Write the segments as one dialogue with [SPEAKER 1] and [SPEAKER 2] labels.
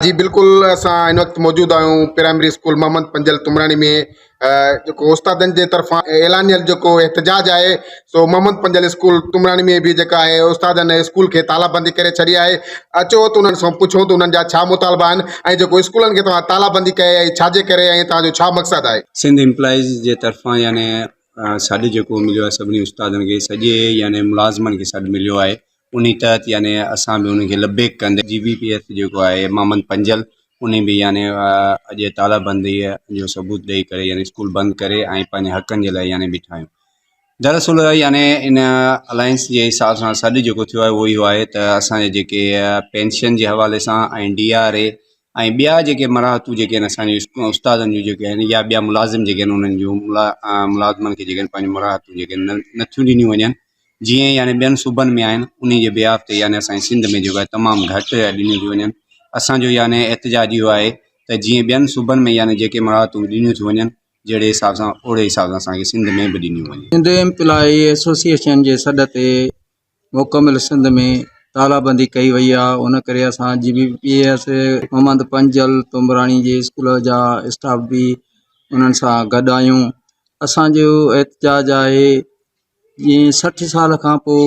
[SPEAKER 1] جي بلڪل اسان هن وقت موجود آهيون پرائمري اسڪول محمد پنجل تمراڻي ۾ جيڪو استادن جي طرفان اعلانيل جيڪو احتجاج آهي سو محمد پنجل اسڪول تمراڻي ۾ به جيڪا آهي استادن اسڪول کي تالا بندي ڪري ڇڏي آهي اچو ته انهن سان پڇون ته انهن جا ڇا مطالبا آهن ۽ جيڪو اسڪولن کي توهان تالا بندي ڪئي آهي ڇا جي ڪري ۽ توهان جو ڇا مقصد آهي.
[SPEAKER 2] سنڌ امپلائيز جي طرفان يعني سڏ جيڪو مليو آهي سڀني استادن کي سڄي يعني ملازمن کي سڏ مليو آهي انهي تحت يعني اسان به انهن کي لبيڪ ڪندي جي بي پي ايس جيڪو آهي محمد پنجل انهي به يعني اڄ تالا بندي جو ثبوت ڏئي ڪري يعني اسڪول بند ڪري ۽ پنهنجي حقن جي لاء يعني بيٺا آهيون دراصل يعني ان الائنس جي حساب سان سڏ جيڪو ٿيو آهي اهو اهو آهي ته اسان جي جيڪي پينشن جي حوالي سان ۽ ڊي آر اي ۽ ٻيا جيڪي مراعتون جيڪي آهن اسان جي استادن جون جيڪي آهن يا ٻيا ملازم جيڪي آهن انهن جون ملازمن کي جيڪي آهن پنهنجون مراعتون جيڪي آهن نٿيون ڏنيون وڃن جيئن يعني ٻين صوبن ۾ آهن انهي جي بيهاف تي يعني اسان جي سنڌ ۾ جيڪو آهي تمام گهٽ ڏنيون ٿيون وڃن اسانجو يعني احتجاج اهو آهي ته جيئن ٻين صوبن ۾ يعني جيڪي مراعتون ڏنيون ٿيون وڃن جهڙي حساب سان اوڙي حساب سان اسانکي سنڌ ۾ به ڏنيون وڃن.
[SPEAKER 3] سنڌ ايمپلائي ايسوسيئيشن جي سڏ تي مڪمل سنڌ ۾ تالا بندي ڪئي وئي آهي ان ڪري اسان G B P S Muhammad Panjal Tumbrani جي اسڪول جا اسٽاف به انهن سان گڏ آهيون اسانجو احتجاج آهي جيئن 60 سال کان پوء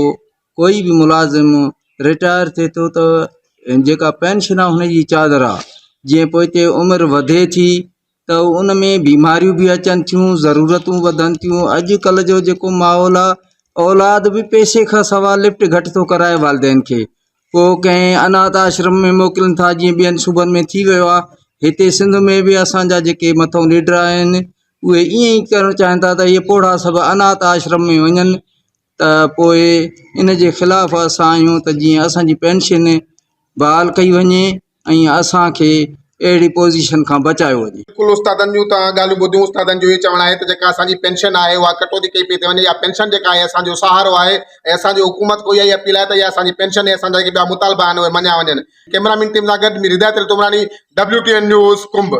[SPEAKER 3] ڪوئي به ملازم رٽائر ٿئي ٿو ته جيڪا پينشن آهي هن جي چادر آهي جيئن پوئتي عمر وڌي ٿي ته ان ۾ بيماريون به اچن ٿيون ضرورتون وڌن ٿيون اڄڪلهه جو جيڪو ماحول آهي اولاد به پئسي کان سوا لفٽ گهٽ ٿو ڪرائي والدين کي پوء ڪنهن اناٿ آشرم ۾ موڪلين ٿا جيئن ٻين صوبن ۾ ٿي ويو آهي هتي سنڌ ۾ به اسانجا جيڪي مٿو ليڊر آهن اهي ائين ئي ڪرڻ چاهين ٿا ته اهي پوڙها سڀ اناٿ آشرم ۾ وڃن ته پوء ان جي خلاف اسان آهيون ته جيئن اسانجي پينشن بحال ڪئي وڃي ۽ اسان کي اهڙي پوزيشن کان بچايو وڃي.
[SPEAKER 1] بلڪل استادن جون توهان ڳالهيون ٻڌيون استادن جو اهو چوڻ آهي ته جيڪا اسان جي پينشن آهي اها ڪٽوتي ڪئي پئي ٿي وڃي يا پينشن جيڪا آهي اسان جو سهارو آهي ۽ اسان جي حڪومت کان اها ئي اپيل آهي ته اها اسان جي پينشن ۽ اسان جا جيڪي ٻيا مطالبا آهن اهي مڃيا وڃن ڪئميرا مين ٽيم سان گڏ Mir Hidayat Ali Tumrani W T N news Kumbh.